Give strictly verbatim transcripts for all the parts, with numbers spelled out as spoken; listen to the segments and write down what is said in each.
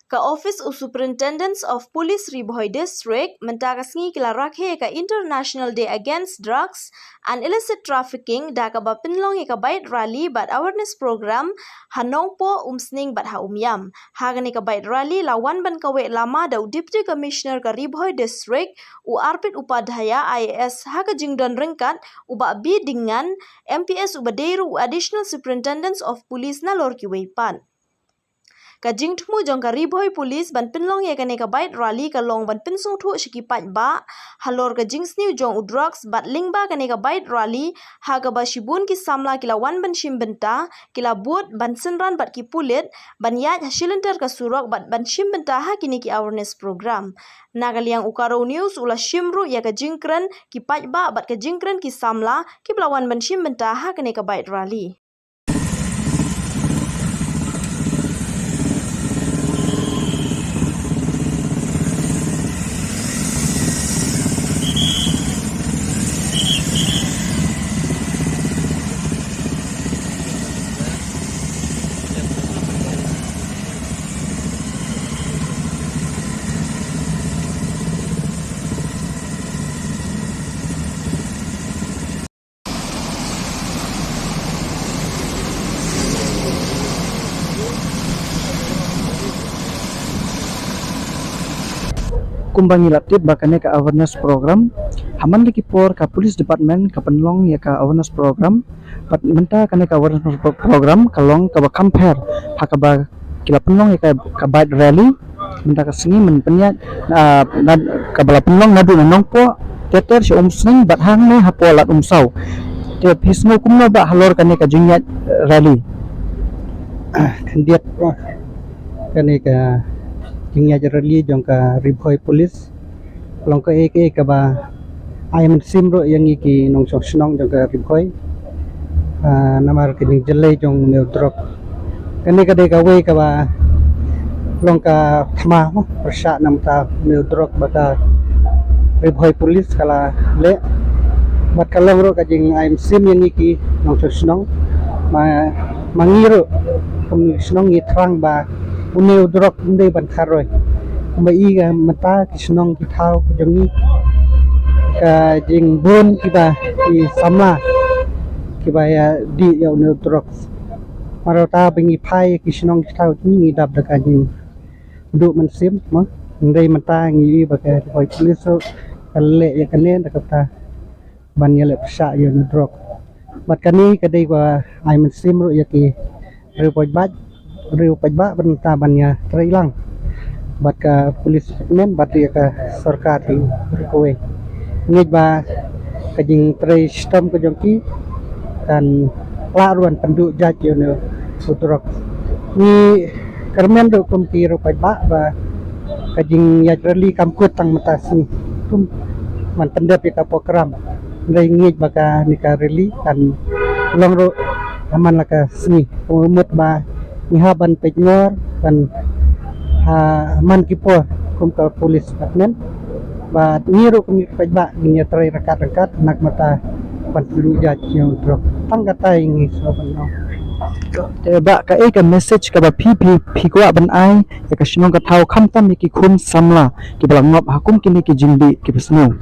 Ka Office u Superintendents of Police Ri Bhoi District mynta ka sngi ki la rakhe ïa ka International Day Against Drugs and Illicit Trafficking da kaba pynlong ïa ka bike rally bad awareness program ha Nongpoh, Umsning bad ha Umiam. Ha kane ka bike rally la wan ban kaweh lama da u Deputy Commissioner ka Ri Bhoi District u Arpit Upadhyaya I A S, ha ka jingdon ryngkat u Bah B Dingngan M P S uba dei ruh u Additional Superintendents of Police nalor kiwei pat. Ka jingthmu jong ka Ri Bhoi Police ban pynlong ïa kane ka bike rally ka long ban pynsngewthuh sha ki paidbah halor ka jingsniew jong u drugs bad lyngba kane ka bike rally ha kaba shibun ki samla ki la wan ban shim bynta, ki la bud ban synran bad ki pulit ban ïaid ha shilynter ka surok bad ban shim bynta ha kine ki awareness program. Na ka liang u Karo News u la shim ruh ïa ka jingkren ki paidbah bad ka jingkren ki samla kiba la wan ban shim bynta ha kane ka bike rally. Kumba ngi la tip ba kane ka awareness program, ha man la ki por ka police department ka pynlong ïa ka awareness program, bad mynta kane ka awareness pro-, program ka long kaba kham pher ha kaba ki la pynlong ïa ka, ka bike rally mynta ka sngi, myn pynïaid, ah, na, kaba la pynlong naduh na Nongpoh ter ter sha Umsning bad hangne hapoh Lad Umsaw. Te phi sngew kumno Bah halor kane ka jingïaid, eh, rally? Ah, khyndiat, oh, kane ka jingïaid rally jong ka Ri Bhoi Police long kaei kaei kaba ai mynsiem ruh ïa ngi ki nongshong shnong jong ka Ri Bhoi. Ah, namar ka jingjyllei jong une u drok. Kane ka dei kawei kaba long ka thma, mo, pyrshah namar une u drok ba ka Ri Bhoi Police ka la leh. Bad ka long ruh ka jingai mynsiem ïa ngi ki nongshong shnong. Ma, ma ngi ruh kum ki shnong ngi thrang ba une u drok um dei ban kharoi. Kumba i ka mynta ki shnong ki thaw ka jong ngi ka jingbun kiba ki samla kiba ïa dih ïa une u drok. Mar ota ba ngi phai ki shnong ki thaw ki ngi dap da ka jingduh mynsiem, mo. Hynrei mynta ngi ïohi ba ka Ri Bhoi Police ruh ka leh ïa kane da kata ban ïaleh pyrshah ïa une u drok. Bad kane ka dei ka ai mynsiem ruh ïa ki riew paidbah, riew paidbah ban ta ban ïatrei lang bad ka police department bad ïa ka sorkar hi baroh kawei. Ngeit ba ka jingtrei shitom ka jong ki kan lah ruh ban pynduh jait ïa une u drok. Ngi kyrmen ruh kum ki riew paidbah ba ka jingïaid rally kam kut tang mynta sngi. Kum ban pyndep ïa ka program. Hynrei ngeit ba kane ka rally kan long ruh ha man la ka sngi. Kumba mut ba ngi hap ban peit ngor ban ha man ki por kum ka police department. Bad ngi ruh kum ki paidbah ngin ïatrei ryngkat ryngkat na ka bynta ban pynduh jait ïa u drok. Tang katai ngi sngewbha ban ong. Te Bah, kaei ka message kaba phi, phi, phi kwah ban ai ïa ka shnong ka thaw khamtam ïa ki khun samla kiba la ngop ha kum kine ki jingdih kiba sniew?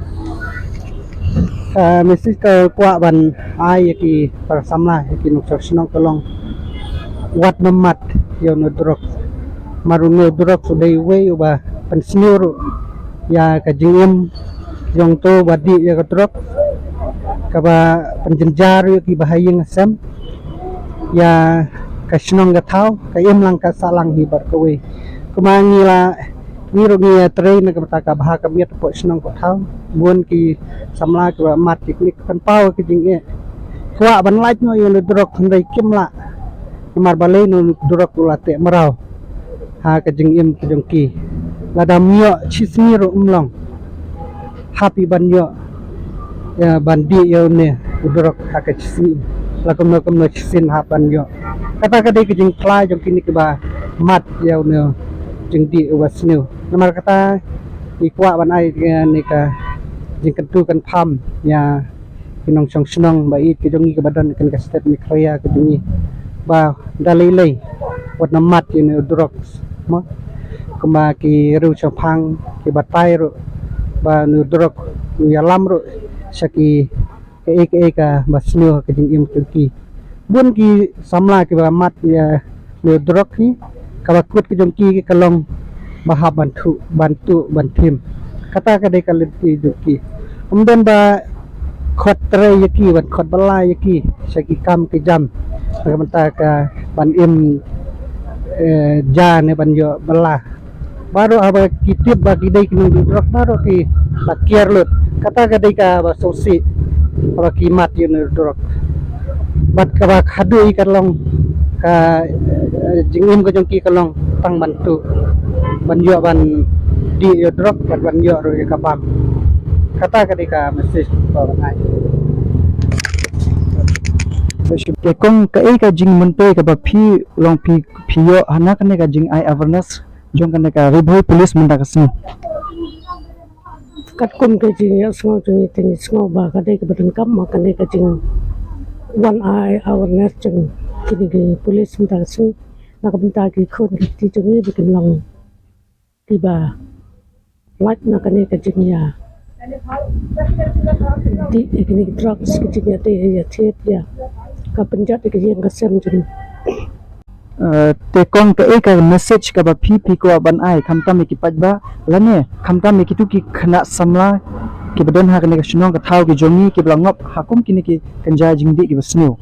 Ka message ka kwah ban ai ïa ki para samla, ïa ki nongshong shnong ka long wat nym mad ïa une u drok. Namar une u drok u dei uwei uba pynsniew ruh ïa ka jingim jong uto uba dih ïa ka drok, kaba pynjynjar ïa kiba ha ïing ha sem, ïa ka shnong ka thaw, ka imlang ka sahlang hi baroh kawei. Kumba ngi la, ngi ruh ngi ïatrei na ka bynta ka bha ka miat hapoh shnong hapoh thaw. Bun ki samla kiba mad ki klik pynpaw ka jingeh. Kwah ban lait noh ïa une u drok hynrei kim lah. Namar balei une u drok u la teh mraw ha ka jingim ka jong ki. Lada ym ïoh shisngi ruh um long. Hap i ban ïoh, ïa, ban dih ïa une u drok ha ka shisngi. La kumno kumno shisien hap ban ïoh. Kata ka dei ka jingphla jong kine kiba mad ïa une u jingdih uba sniew. Namar kata ngi kwah ban ai, ïa, kane ka jingkyntu kynpham ïa ki nongshong shnong ba ïeit ka jong ngi kaba don kane ka state Meghalaya ka jong ngi ba da lei lei wat nym mad ïa une u drok, mo. kumba ki riew shongphang ki batai ruh ba une u drok u ïalam ruh sha ki kaei kaei kaba sniew ha ka jingim jong ki. Bun ki samla kiba mad ïa une u drok hi, kaba kut ka jong ki ka long ba hap ban tuh ban tuh ban thim. Kata ka dei ka lynti jong ki. Ym don ba khot trei ïa ki, ban khot bylla ïa ki sha ki kam ki jam, na ka bynta ka ban im, eh, ja ne ban ïoh bylla. Baroh haba ki tip ba ki dei ki nongduh drok, baroh ki la kiar lut. Kata ka dei kaba sngewsih haba ki mad ïa une u drok. Bad kaba haduh ka long ka, eh, jingim ka jong ki ka long tang ban tuh, ban ïoh ban dih ïa u drok bad ban ïoh ruh ïa ka bam. Kata ka dei ka message ba ngan ai. Te kong, kaei ka jingmyntoi kaba phi long phi phi ïoh ha na kane ka jingai awareness jong kane ka Ri Bhoi Police mynta ka sngi? Katkum ka jingïasngew jong ngi te ngi sngew ba ka dei kaba donkam ma kane ka jingwan ai awareness jong kine ki police mynta ka sngi, na ka bynta ki khun ki kti jong ngi ba kin long kiba lait na kane ka jingïa dih ïa kine ki drugs, ka jingïadei ïathied ïa ka pynjot ïa ka ïing ka sem jong ngi. Eh, te kong, kaei ka message kaba phi phi kwah ban ai khamtam ïa ki paidbah lane khamtam ïa kitu ki khynnah samla kiba don ha kane ka shnong ka thaw ki jong ngi kiba la ngop ha kum kine ki kynja jingdih kiba sniew?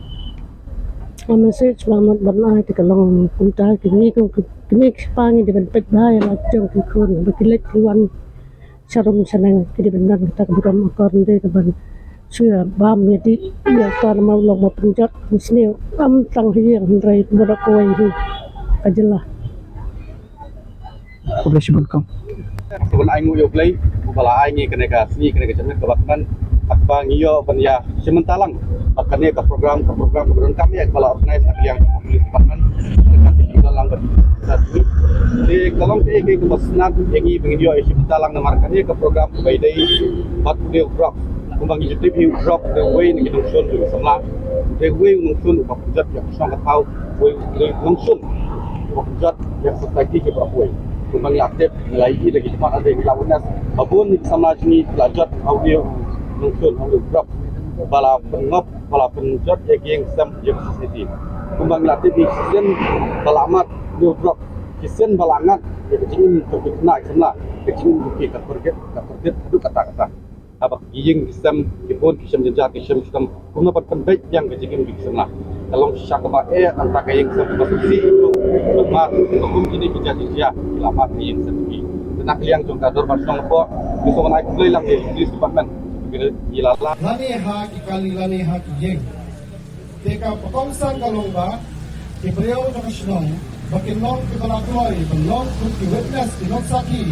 Ka message ba ngan ban ai te ka long kumta, kine ki, kine ki kpa ngi dei ban peit bha ïa la jong ki khun ba ki leit ki wan sharum shaneng, ki dei ban don kata ka burom akor, ym dei ka ban shu ïa bam ïa dih ïa ka, namar u long ba pynjot, ym sniew, ym tang ha ïing hynrei baroh kawei hi ka jylla. Khublei shibun kong. Shibun, ai nguh ïa U Blei uba la ai ngi kane ka sngi, kane ka janmiet kaba kmen, ha kaba ngi ïoh ban ïa shim bynta lang bad kane ka program, ka program kaba donkam ïa kaba la organize na ka liang jong ka police department. Ka dei ka lang bad ka dei ka long kaei kaei kaba sngewtynnat ïa ngi ba ngin ïoh ïa shim bynta lang namar kane ka program kaba ïadei bad une u drok. Kumba ngi ju tip hi, u drok u dei uwei na ki nongshun jong ki samla, u dei uwei u nongshun uba pynjot ïa ka shnong ka thaw, uwei u dei u nongshun uba pynjot ïa ka society jong baroh kawei. Kumba ngi la tip, ngi la ïohi da ki khmat lade, ngi la witness ba bun ki samla jong ngi ki la jot ha une u nongshun, ha une u drok ba la pynngop, ba la pynjot ïa ka ïing ka sem, ïa ka society. Kumba ngi la tip hi, shisien ba la mad une u drok, shisien ba la ngat ïa ka jingim jong ki khynnah ki samla, ka jingim jong ki ka pyrgit, ka pyrgit haduh katta katta. Haba ki ïing ki sem, ki bun ki shem jynjar, ki shem shitom, kumno ban pynbeit biang ka jingim jong ki samla? Ka long shisha kaba eh, nangta ka ïing ka sem kaba sngewsih. Namar ba kum kine ki jait jia ki la mad ha ïing sem ki. Te na ka liang jong ka dorbar shnong hapoh, ngi sngewbha ai khublei lang ïa ki police department, ki la lap lane ha ki kali lane ha ki ïing. Te kaba kongsan ka long ba ki briew jong ka shnong ba kin long kiba la kloi ban long kum ki witness, ki nongsakhi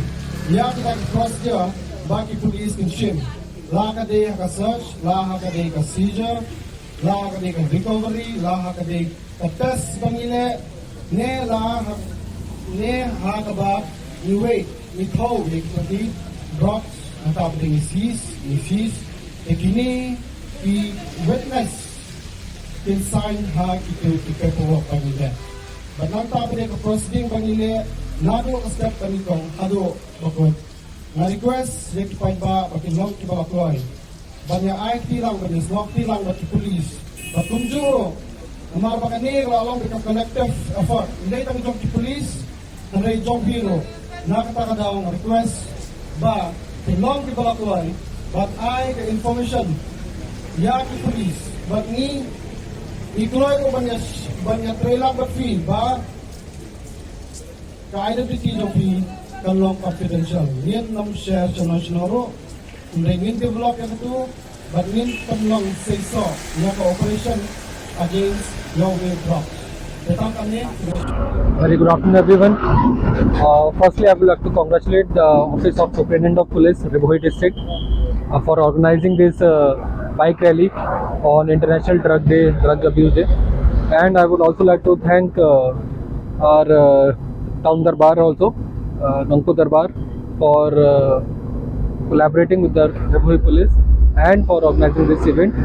ïa kita ki procedure ba ki police kin shim, la ka dei ha ka search, la ha ka dei ka seizure, la ha ka dei ka recovery, la ha ka dei ka test ba ngi leh, ne la ha, ne ha kaba ngi wei, ngi thaw ïa kita ki drugs, nangta ba dei ngi seize, ngi seize. Te kine ki witness kin sign ha kito ki paperwork ba ngi leh. Bad nangta ba dei ka proceeding ba ngi leh, naduh ka step ba nyngkong haduh ba kut. Nga request ïa ki paidbah ba kin long kiba la kloi ban ïa ai kti lang, ban ïa snoh kti lang bad ki police. Bad kumjuh ruh, namar ba kane ka la long da ka collective effort, ym dei tang jong ki police, hynrei jong phi ruh. Na kata ka daw nga request ba kin long kiba la kloi ban ai ka information ïa ki police, bad ngi, ngi kloi ruh ban ïa, ban ïatrei lang bad phi ba ka identity jong phi kan long confidential. Ngin nym share shano shano ruh. Hynrei ngin develop ïa katu bad ngin pynlong seisoh ïa ka operation against ïa une u drug. Te tang katne. Very good afternoon, everyone. Uh, firstly, I would like to congratulate the Office of Superintendent of Police, Ri Bhoi District, uh, for organizing this, uh, bike rally on International Drug Day, Drug Abuse Day. And I would also like to thank, uh, our, uh, Town Darbar also, uh, Nongpoh Darbar, for, uh, collaborating with the Ri Bhoi Police. and for organizing this event.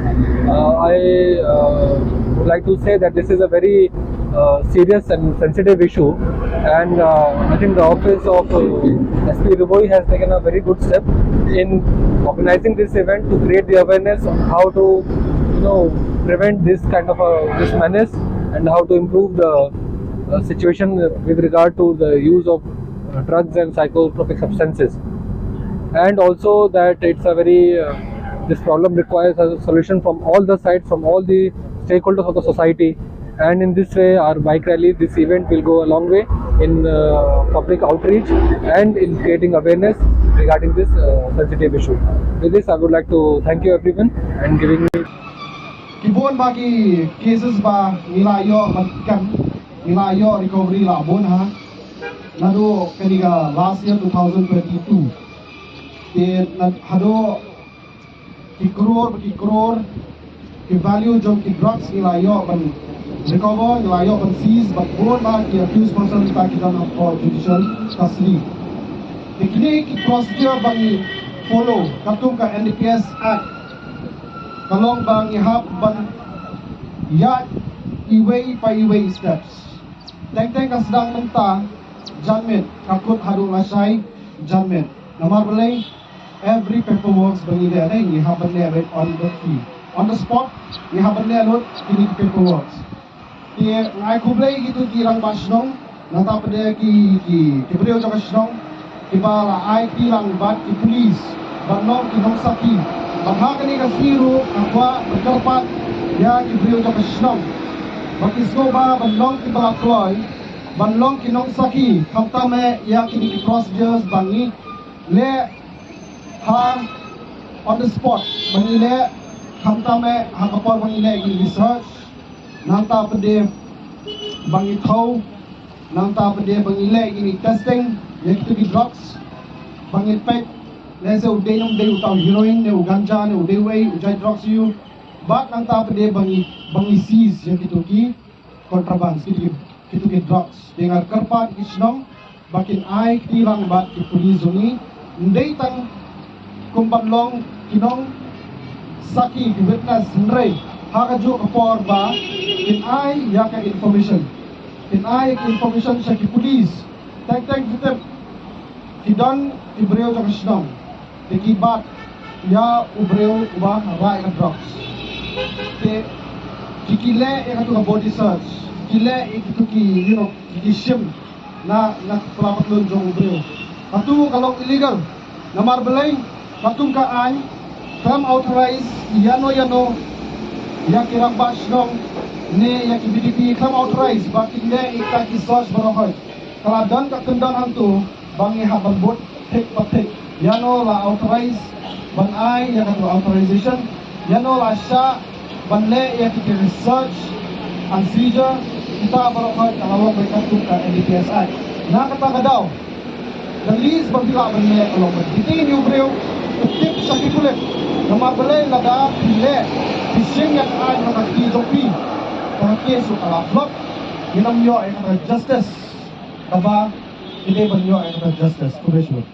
Uh, I uh, would like to say that this is a very uh, serious and sensitive issue, and uh, I think the office of uh, S P Ri Bhoi has taken a very good step in organizing this event to create the awareness on how to, you know, prevent this kind of a, this menace and how to improve the uh, situation with regard to the use of uh, drugs and psychotropic substances, and also that it's a very uh, this problem requires a solution from all the sides, from all the stakeholders of the society, and in this way our bike rally, this event will go a long way in uh, public outreach and in creating awareness regarding this uh, sensitive issue. With this, I would like to thank you everyone and giving me Ki bun ba ki cases ba ngi la ïoh ban kem, ngi la ïoh recovery la bun ha. Naduh kane ka last year two thousand twenty-two. Te na haduh ki crore ba ki crore ki value jong ki drugs ngi la ïoh ban recover, ngi la ïoh ban seize, bad bun ba ki accused person ta ki don ha court judicial custody. Te kine ki procedure ba ngi follow katkum ka N D P S Act ka long ba ngi hap ban ïaid iwei pa iwei steps. Teng teng ka sdang mynta janmiet, ka kut haduh lashai janmiet. Namar balei? Every paperwork ba ngi leh dei ngi hap ban leh on the field, on the spot, ngi hap ban leh lut kine ki paperwork. Te nga ai khublei ïa kito ki rangbah shnong, nangta pat de ki, ki, ki briew jong ka shnong kiba la ai kti lang bad ki police ban long ki nongsakhi. Bad ha kane ka sngi ruh nga kwah ban kyrpad ïa ki briew jong ka shnong ba ki sngewbha ban long kiba la kloi, ban long ki nongsakhi, khamtam eh ïa kine ki procedures ba ngi leh ha on the spot ba ngi leh, khamtam eh ha ka por ba ngi leh ïa ki research, nangta pat de ba ngi thaw, nangta pat de ba ngi leh ïa ki testing ïa kito ki drugs, ba ngi peit lehse u dei ne um dei uta u heroin ne u ganja ne u dei uei u jait drugs ïa u, bad nangta pat de ba ngi, ba ngi seize ïa kito ki contraband, kito ki, kito ki drugs. Te nga kyrpad ïa ki shnong ba kin ai kti lang bad ki police jong ngi, ym dei tang kum ban long ki nongsakhi, ki witness, hynrei ha kajuh ka por ba kin ai ïa ka information, kin ai ïa ka information sha ki police. Teng teng ki tip ki don ki briew jong ka shnong, te ki bat ïa u briew uba rah ïa ka drugs. Te ki, ki leh ïa katu ka body search, ki leh ïa kitu ki, you know, ki, ki shim na, na ka pla patlun jong u briew. Katu ka long illegal. Namar balei? Katkum ka aiñ khlem authorize ïano ïano ïa ki rangbah shnong ne ïa ki V D P, khlem authorize ba kin leh ïa kita ki search baroh hoi. Ka la don ka kyndon hangtu ba ngi hap ban bud thik pa thik ïano la authorize ban ai ïa katu authorization, ïano la shah ban leh ïa katu research and seizure. Kita baroh hoi ka la long beit katkum ka N D P S Act. Na kata ka daw ka list ba phi lah ban leh ka long ban detain ïa u briew, pyntip sha ki pulit. Namar balei? Lada phi leh, phi shim ïa ka aiñ ha ka kti jong phi, ka case ruh ka la flop. Ngin ym ïoh ïa kata justice kaba ngi dei ban ïoh ïa kata justice. Khublei shibun.